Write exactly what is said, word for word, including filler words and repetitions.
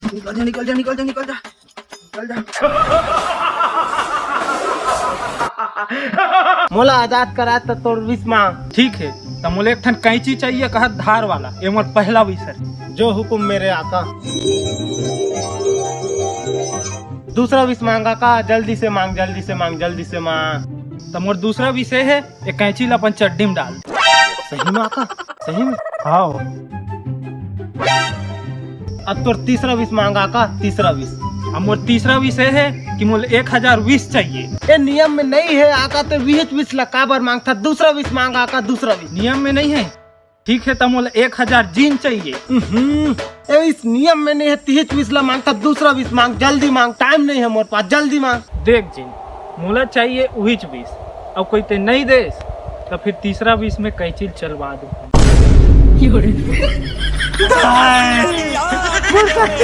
निकल जा, निकल जा, निकल जा, निकल जा, निकल जा। मोला आजाद करा त तोर विश मांग। ठीक है, त मोला एक ठन कैंची चाहिए, कहत धार वाला। ये मोर पहला विश है। जो हुकुम मेरे आका। दूसरा विश मांग आका, जल्दी से मांग, जल्दी से मांग, जल्दी से मांग। त मोर दूसरा विश ये है, ये कैंची ला अपन चड्डी में डाल। सही में आका? सही में? हाँ। अब तोर तीसरा विश मांग आका, तीसरा विश। अब मोर तीसरा विश ये है कि मोला एक हजार विश चाहिए। ए नियम में नहीं है आका, ते विहिच विश ला काबर मांगथा? दूसरा विश मांग आका, दूसरा विश। नियम में नहीं है? ठीक है, त मोला एक हजार जीन चाहिए। हम्म, ए इस नियम में नहीं है, तिहिच विश ला मांगथा, दूसरा विश मांग, जल्दी मांग, टाइम नहीं है मोर पास, जल्दी मांग। देख जीन, मोला चाहिए उहिच विश, अब कोई ते नहीं देस, त फिर तीसरा विश में कैंची चलवा दूं। मोर सत्य